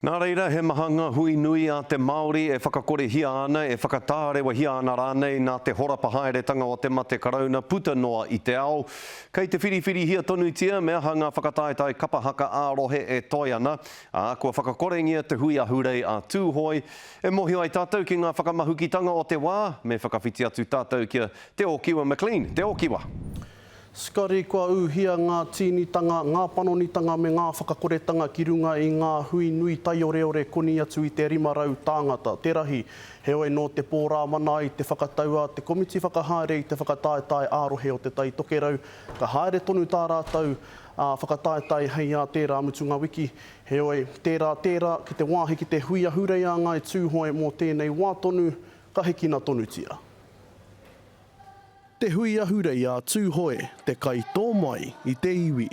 Nā reira, he maha ngā hui nui a te Māori e whakakorehia ana, e whakatārewahia ana rānei nā te horapa haeretanga o te mate karauna puta noa i te ao. Kei te whiriwhirihia tonutia me aha ngā whakataetae kapa haka ā-rohe e toe ana, ā, kua whakakorengia te hui ahurei a Tūhoe. E mōhio ai tātou ki ngā whakamahukitanga o te wā, me whakawhiti atu tātou ki a Te Ōkiwa McLean. Te Ōkiwa! Scotty, Kua ūhia ngā tīnitanga, ngā panonitanga me ngā whakakoretanga ki runga i ngā hui nui taioreore koni atu i te 500 tāngata te rahi. Heoi nō te pō Rāmana ai te whakatau a te komiti whakahaere i te whakataetae ā-rohe o Te Tai Tokerau ka haere tonu tā rātou whakataetae hei ā tērā mutunga wiki. Heoi, tērā tērā, ki te wāhi ki te hui ahurei a Ngāi Tūhoe mō tēnei wā tonu, ka hikina tonutia. Te hui ahurei a Tūhoe, te kaitō mai i te iwi.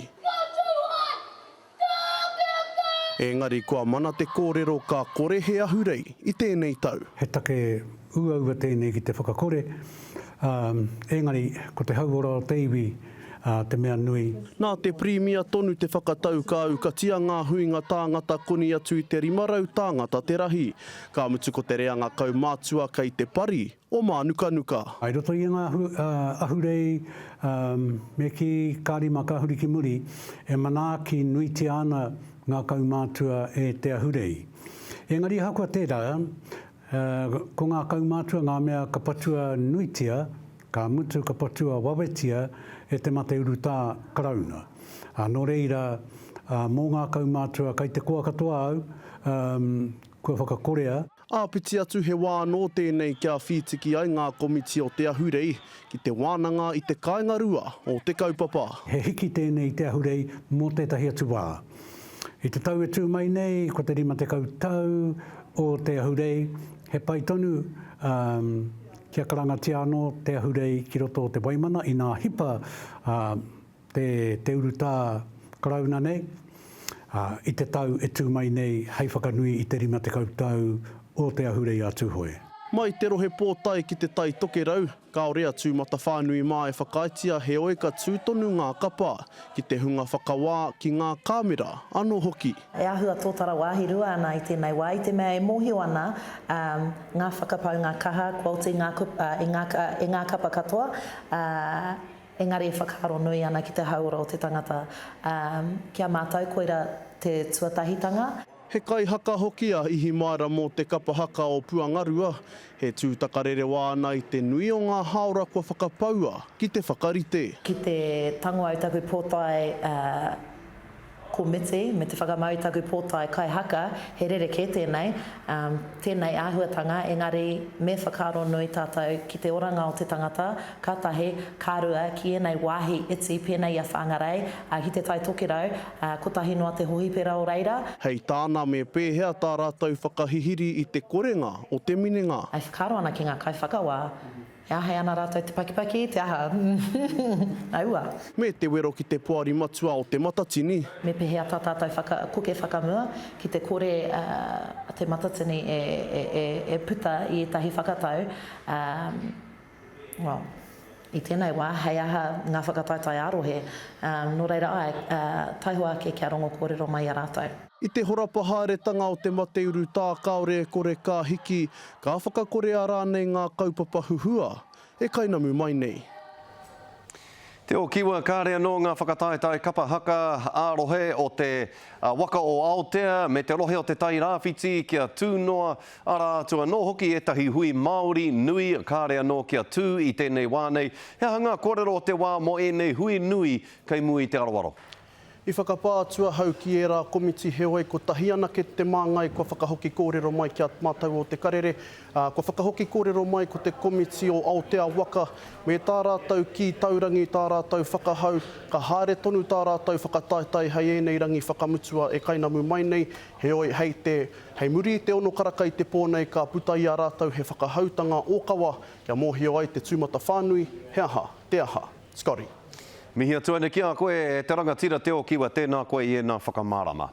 Engari kua mana te kōrero ka kore he ahurei i tēnei tau. He take uaua tēnei ki te whakakore, ā, engari ko te hauora o te iwi te mea nui. Nā te Pirimia tonu te whakatau ka aukatia ngā huinga tāngata koni atu i te 500 tāngata te rahi. Ka mutu ko te reanga kaumātua kei te pari o Mānukanuka. I roto i ngā ahurei, me kī, ka rima ka huri ki muri, e manaaki nuitia ana ngā kaumātua e te ahurei. Engari ahakoa tērā, ko ngā kaumātua ngā mea ka patua nuitia, ka mutu ka patua wawetia e te mate urutā Karauna. Nō reira, mō ngā kaumātua kei te koa katoa au, kua whakakorea. Āpiti atu he wā anō tēnei kia whītiki ai ngā komiti o te Ahurei ki te wānanga i te kāinga rua o te kaupapa. He hiki tēnei i te Ahurei mō tētahi atu wā. I te tau e tū mai nei, ko te 50 tau o te Ahurei, he pai tonu kia karangatia anō te Ahurei ki roto o te Waimana inā hipa te te urutā Karauna nei, ā, i te tau e tū mai nei hei whakanui i te 50 tau o Te Ahurei a Tūhoe. Mai te rohe pōtae ki te Tai Tokerau, kāore a Tūmatawhānui mā e whakaaetia heoi ka tū tonu ngā kapa, ki te hunga whakawā, ki ngā kāmera anō hoki. E āhua tōtara wāhi rua ana i tēnei wā i te mea e mōhio ana ngā whakapaunga kaha kua oti i ngā, i ngā kapa katoa, ā, Engari e whakaaro nui ana ki te hauora o te tangata, ā, ki a mātou koira te tuatahitanga. He kaihaka hoki a Ihimaera mō te kapa haka o Puangarua, he tūtakarerewa ana i te nui o ngā hāora kua whakapaua ki te whakarite. Ki te tango au taku pōtae, ā, komiti me te whakamau i taku pōtae kai haka, he rerekē tēnei, um, tēnei āhuatanga, engari me whakaaro nui tātou ki te oranga o te tangata, ka tahi, ka rua, ki ēnei wāhi iti pēnei i a Whangarei, ā, ki Te Tai Tokerau, ā, kotahi noa te hohipera o reira. Hei tāna me pēhea tā rātou whakahihiri i te korenga o te minenga. E whakaaro ana ki ngā kaiwhakawā, E āhei ana rātou te pakipaki, te aha? Aua. Me te wero ki te Poari Matua o Te Matatini. Me pehea tā tātou whaka, koke whakamua ki te kore a Te Matatini e, e, e, e puta i ētahi whakatau, um, well, i tēnei wā, hei aha ngā whakataetae ā-rohe. Um, nō reira, āe, uh, taihoa ake kia rongo kōrero mai i a rātou. I te horapa haeretanga o te mate urutā kāore e kore ka hiki, ka whakakorea rānei ngā kaupapa huhua e kainamu mai nei. Te Okiwa, kāre anō ngā whakataetae kapa haka ā-rohe o te Waka o Aotea me te rohe o Te Tai Rāwhiti kia tū noa, arā atu anō hoki ētahi hui Māori nui kāre anō kia tū i tēnei wā nei. He aha ngā kōrero o te wā mō ēnei hui nui kei mua i te aroaro? I whakapā atu ahau ki ērā komiti heoi kotahi anake te māngai kua whakahoki kōrero mai ki a mātou o Te Karere, ā, kua whakahoki kōrero mai ko te komiti o Aotea Waka me tā rātou kī taurangi, tā rātou whakahau, ka haere tonu tā rātou whakataetae hei ēnei rangi whakamutua e kainamu mai nei, heoi hei te, hei muri i te ono karaka i te pō nei ka puta i a rātou he whakahautanga ōkawa kia mōhio ai te tūmatawhānui he aha te aha. Scotty. Mihi atu ana ki a koe e te rangatira Te Okiwa, tēnā koe i ēnā whakamārama.